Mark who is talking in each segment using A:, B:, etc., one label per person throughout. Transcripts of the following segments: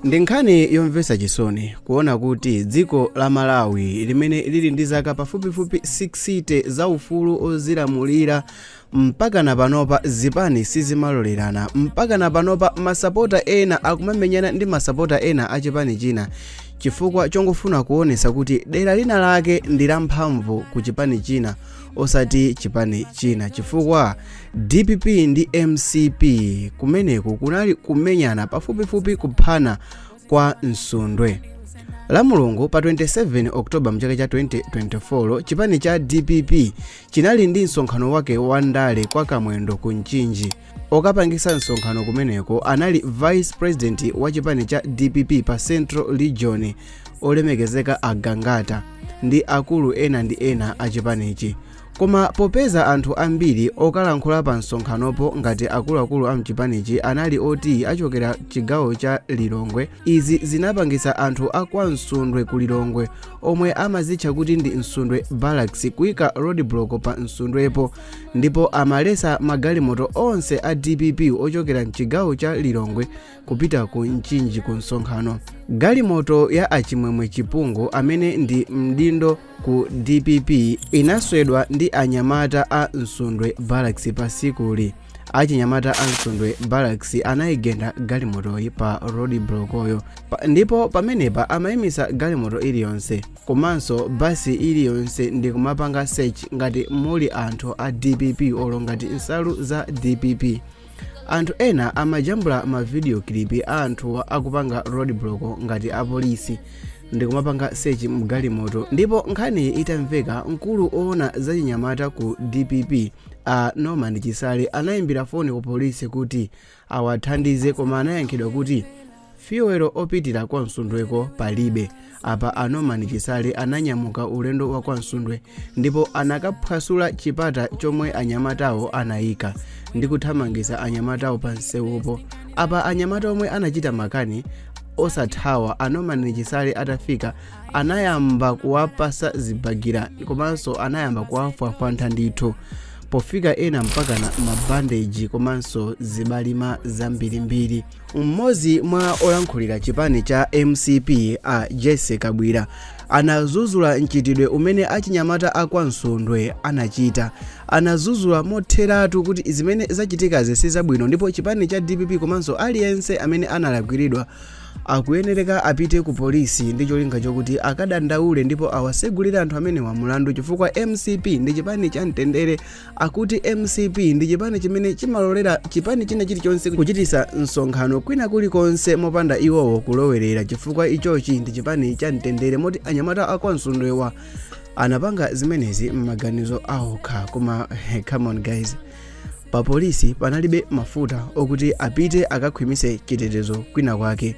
A: Ndi nkhani yomvetsa chisoni kuona kuti dziko la Malawi limene lili ndi zaka pafupifupi 60 za ufulu ozilamulira, mpakana panopa zipani sizimalolerana. Mpakana panopa masapota ena akumamenyana ndi masapota ena a chipani china chifukwa chongofuna kuonetsa kuti dera lina lake ndi lamphamvu ku chipani china osati chipani china, chifukwa DPP ndi MCP kumeneku kunali kumenyana, pafupifupi kuphana kwa Msundwe. La Mulungu pa 27 October mchaka cha 2024, chipani cha DPP chinali ndi msonkhano wake wa ndale kwa Kamwendo ku Mchinji. Okapangisa msonkhano kumeneko anali vice president wa chipani cha DPP pa Central Region, olemekezeka Agangata, ndi akulu ena ndi ena a chipanichi. Koma popeza anthu ambiri okalankhula pa msonkhanopo ngati akuluakulu a mchipanichi anali oti achokera chigawo cha Lilongwe, izi zinapangisa anthu akwa Msundwe ku Lilongwe omwe amazitcha kuti ndi Msundwe Barracks kuyika roadblock pa Msundwepo, ndipo amalesa magalimoto onse a DPP ochokera mchigawo cha Lilongwe kupita ku Mchinji ku msonkhano. Galimoto ya Achimwemwe Chipungu, amene ndi mdindo ku DPP, inaswedwa ndi anyamata a Msundwe Barracks. Pasikuli achinyamata a Msundwe Barracks anayigenda galimotoyi pa roadblock ndipo pamenepa amayimisa galimoto iliyonse komanso basi iliyonse ndi kumapanga search ngati muli anthu a DPP olo ngati nsalu za DPP. Anthu ena amajambula ma video clip a anthu akupanga roadblock ngati apolisi ndi kumapanga search mgalimoto. Ndipo nkhaniyi itamveka, mkulu oona zachinyamata ku DPP a Norman Chisale anayimbira foni ku polisi kuti awathandize, koma anayankhidwa kuti fuel opitira kwa Msundweko palibe. Apa a Norman Chisale ananyamuka ulendo wa kwa Msundwe ndipo anakaphwasula chipata chomwe anyamatawo anayika ndi kuthamangisa anyamatawo pa msewupo. Apa anyamata omwe anachita makani osathawa, a Norman Chisale atafika anayamba kuwapasa zibakera komanso anayamba kuwafwafwantha ndithu, pofika ena mpakana mabandeji komanso zibalima zambirimbiri. Mmodzi mwa olankhulira chipani cha MCP a Jesse Kabwira anazuzula mchitidwe umene achinyamata akwa Msundwe anachita. Anazuzula motheratu kuti zimene zachitikazi sizabwino, ndipo chipani cha DPP komanso aliyense amene analakwiridwa akuyenereka apite ku polisi ndi cholinga chokuti akadandaule ndipo awasegulire anthu amenewa mulandu, chifukwa MCP ndi chipani cha mtendere. Akuti MCP ndi chipani chimene chimalolera chipani china chilichonse kuchitisa msonkhano kwina kulikonse mopanda iwowo kulowerera, chifukwa ichochi ndi chipani cha mtendere, moti anyamata akwa Msundwewa anapanga zimenezi m'maganizo awokha. Koma come on guys, pa polisi panalibe mafuta okuti apite akakhwimise chitetezo kwina kwake.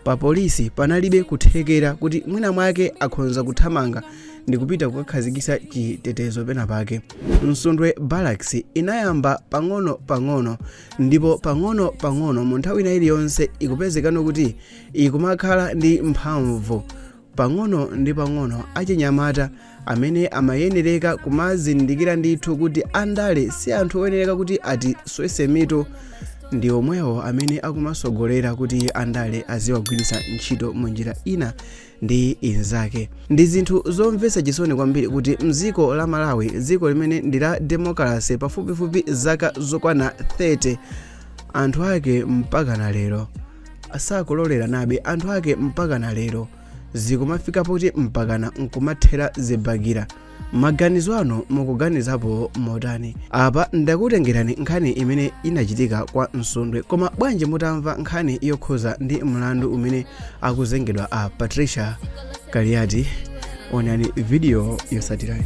A: Pa polisi panalibe kuthekera kuti mwina mwake akhonza kuthamanga ndi kupita kukakhazikitsa chitetezo pena pake. Msundwe Barracks inayamba pang'ono pang'ono, ndipo pang'ono pang'ono mu nthawi ina iliyonse ikupezekano kuti ikumakhala ndi mphamvu pang'ono ndi pang'ono. Achinyamata amene amayenereka kumazindikira ndithu kuti andale si anthu oyenereka kuti atiswese mitu ndi omwewo amene akumasogolera kuti andale aziwagwiritsa ntchito mu njira ina ndi inzake. Ndi zinthu zomvetsa chisoni kwambiri kuti mdziko la Malawi, dziko limene ndi la democracy pafupifupi zaka zokwana 30, anthu ake mpaka na lero sakulolera nabe. Anthu ake mpaka na lero zikumafika poti mpakana nkumathera zibakera. Maganizo anu mukuganizapo motani? Apa ndakutengerani nkhani imene inachitika kwa Msundwe, koma bwanji mutamva nkhani yokhuza ndi mlandu umene akuzengedwa a Patricia Kaliati? Onani video yotsatirayi.